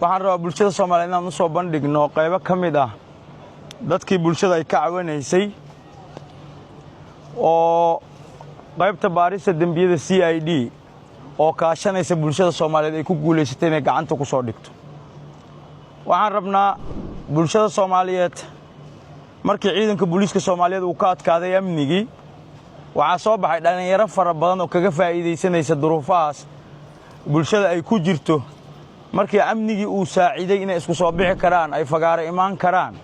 Waxaan rabaa bulshada Soomaaliyeed inaan u soo bandhigno qaybo ka mid ah dadkii bulshada ay ka cawanaysay oo qaybta baarista dembiyada CID oo kaashanaysa bulshada Soomaaliyeed ay ku guulaysatay inay gacanta ku soo dhigto. Waxaan rabnaa bulshada Soomaaliyeed, markii ciidanka booliiska Soomaaliyeed uu ka adkaaday amnigii, waxaa soo baxay dhallinyaro fara badan oo kaga faa'iidaysanaysa duruufahaas bulshada ay ku jirto. Markii amnigii uu saaciday inay isku soo bixi karaan, ay fagaaro imaan karaan,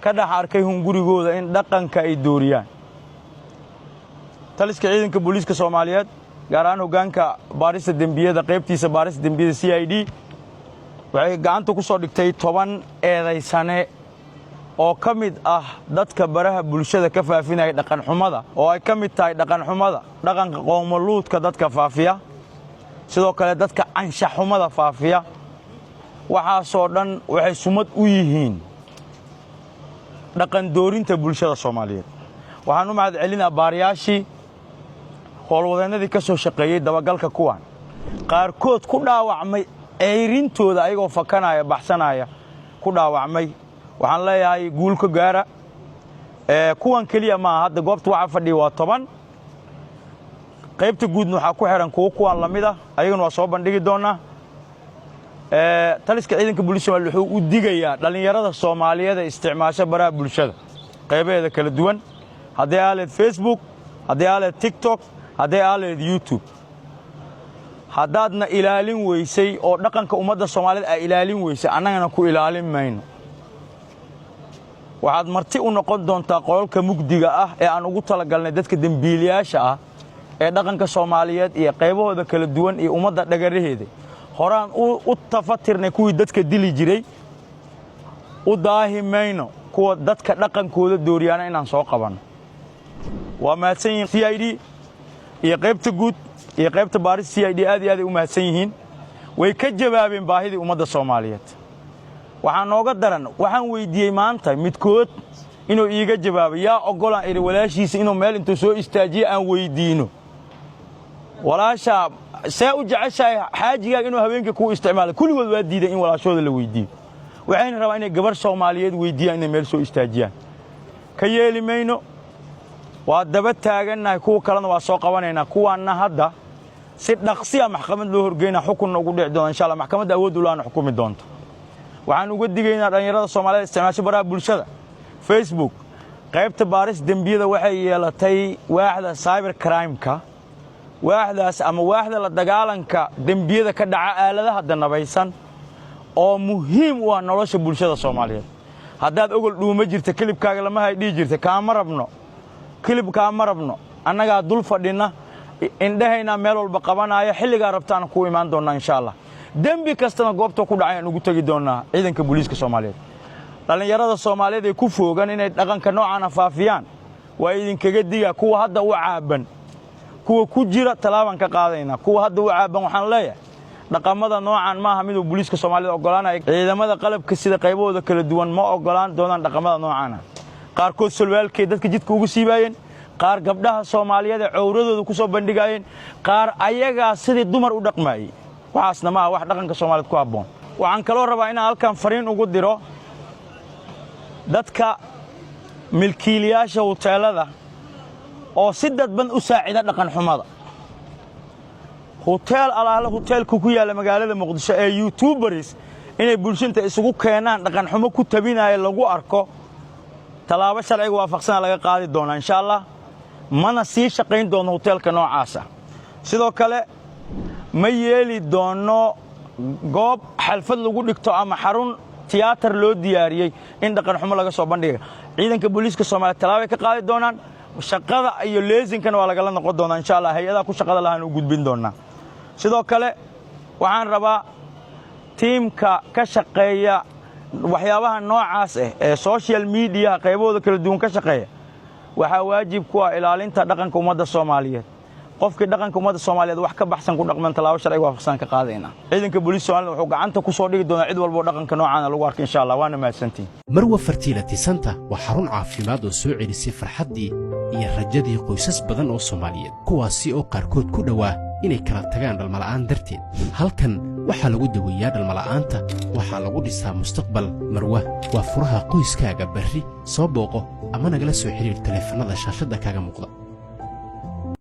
ka dhex arkay hungurigooda in dhaqanka ay dooriyaan. Taliska ciidanka booliiska Soomaaliyeed, gaar ahaan hoggaanka baarista dembiyada, qaybtiisa baarista dembiyada CID, waxay gacanta ku soo dhigtay 10 eedaysane oo ka mid ah dadka baraha bulshada ka faafinaya dhaqanxumada, oo ay ka mid tahay dhaqanxumada, dhaqanka qowmaluudka dadka faafiya, sidoo kale dadka anshaxxumada faafiya. Waxaasoo dhan waxay sumad u yihiin dhaqan doorinta bulshada Soomaaliyeed. Waxaan u mahad celinaa baariyaashii, howlwadeennadii ka soo shaqeeyey dabagalka kuwan, qaarkood ku dhaawacmay ceyrintooda, ayagoo fakanaya, baxsanaya ku dhaawacmay. Waxaan leeyahay guul ka gaara. Kuwan keliya maaha. Hadda goobta waxaa fadhiya waa 10. Qaybta guudna waxaa ku xihan kuwo kuwan lamid ah, ayagana waa soo bandhigi doonnaa. Taliska ciidanka booliiska Somaaliya wuxuu u digayaa dhallinyarada Soomaaliyeed ee isticmaasho baraha bulshada qaybaheeda kala duwan, hadday aaleed Facebook, hadday aaleed TikTok, hadday aaleed YouTube: haddaadna ilaalin weysay oo dhaqanka ummadda Soomaaliyeed aa ilaalin weysay, annagana ku ilaalin mayno. Waxaad marti u noqon doontaa qolalka mugdiga ah ee aan ugu talagalnay dadka dembiilayaasha ah ee dhaqanka Soomaaliyeed iyo qaybahooda kala duwan iyo ummadda dhagaraheeda. Horaan u tafatirnay kuwii dadka dili jiray, u daahi mayno kuwa dadka dhaqankooda dooriyaana inaan soo qabanno. Waa mahadsan yihiin CID iyo qaybta guud iyo qaybta baaris CID, aad iyo aad ay u mahadsan yihiin. Way ka jawaabeen baahidii ummadda Soomaaliyeed. Waxaa nooga daran, waxaan weyddiiyey maanta midkood inuu iiga jawaabo: yaa oggolaan idhi walaashiisa inuu meel intuu soo istaajiyo aan weyddiino, "Walaashaa see u jeceshahay xaajigaaga inuu habeenkii kuu isticmaalo?" Kulligood waa diiday in walaashooda la weyddiiyo. Waxayna rabaan inay gabarh Soomaaliyeed weyddiiyaan, inay meel soo istaajiyaan. Ka yeeli mayno, waa daba taagannahay. Kuwa kalena waa soo qabanaynaa. Kuwaanna hadda si dhaqsiya maxkamad loo horgeynaa, xukunna ugu dhici doona insha Allah. Maxkamadda awood ulaana xukumi doonto. Waxaan uga digaynaa dhallinyarada Soomaaliyeed isticmaasho baraha bulshada, Facebook. Qaybta baaris dembiyada waxay yeelatay waaxda cyber crime-ka. Waaxdaas ama waaxda la dagaalanka dembiyada ka dhaca aaladaha danabaysan oo muhiim u ah nolosha bulshada Soomaaliyeed. Haddaad ogol dhuuma jirta, clip-kaaga lama hay dhihi jirta. Kaama rabno clip, kaama rabno. Annagaa dul fadhinna, indhahaynaa meel walba qabanaya. Xilligaa rabtaana kuu imaan doonnaa insha Allah. Dembi kastana goobta ku dhacay aan ugu tegi doonnaa ciidanka booliiska Soomaaliyeed. Dhallinyarada Soomaaliyeed ay ku foogan inay dhaqanka noocaana faafiyaan waa idinkaga digaa. Kuwa hadda u caaban, kuwa ku jira tallaabaan ka qaadaynaa. Kuwa hadda u caaban waxaan leeyahay, dhaqamada noocan maaha miduu booliiska Soomaalida oggolaanaya. Ciidamada qalabka sida qaybahooda kala duwan ma oggolaan doonaan dhaqamada noocaana. Qaarkood solwaalkay dadka jidka ugu siibaayeen, qaar gabdhaha Soomaaliyeed ee cowradooda ku soo bandhigaayeen, qaar ayagaa sidii dumar u dhaqmaayey. Waxaasna maaha wax dhaqanka Soomaaliyeed ku habboon. Waxaan kaloo rabaa inaan halkan fariin ugu diro dadka milkiilayaasha huteelada oo si dadban u saacida dhaqan xumada. Huteel alaale huteelka ku yaalla magaalada Muqdisho ee YouTubers inay bulshinta isugu keenaan dhaqan xumo ku tabinaya lagu arko, tallaabo sharciga waafaqsana laga qaadi doonaa insha Allah, mana sii shaqayn doono huteelka noocaasa. Sidoo kale ma yeeli doono goob xalfad lagu dhigto ama xarun tiyaatar loo diyaariyey in dhaqan xumo laga soo bandhiga. Ciidanka booliiska Soomaaliya tallaabay ka qaadi doonaan, shaqada iyo leesinkana waa lagala noqon doonaa insha Allah, hay-adaha ku shaqada lahaan u gudbin doonaa. Sidoo kale waxaan rabaa tiimka ka shaqeeya waxyaabaha noocaas ah ee social media-ha qaybahooda kala duwan ka shaqeeya, waxaa waajib ku ah ilaalinta dhaqanka ummadda Soomaaliyeed. Qofkii dhaqanka ummadda Soomaaliyeed wax ka baxsan ku dhaqman, tallaabo sharciga waafaqsan ka qaadayna. Ciidanka booliiska Soomaalida wuxuu gacanta ku soo dhigi doonaa cid walbo dhaqanka noocaana lagu arko insha Allah. Waana mahadsantihin. Marwa Fertility Center waa xarun caafimaad oo soo celisay farxaddii iyo rajadii qoysas badan oo Soomaaliyeed, kuwaasi oo qaarkood ku dhowaa Inay kala tagaan dhalmala'aan darteed. Halkan waxaa lagu daweeyaa dhalmala'aanta, waxaa lagu dhisaa mustaqbal. Marwa waa furaha qoyskaaga. Berri soo booqo ama nagala soo xidhiir taleefannada shaashadda kaaga muuqda.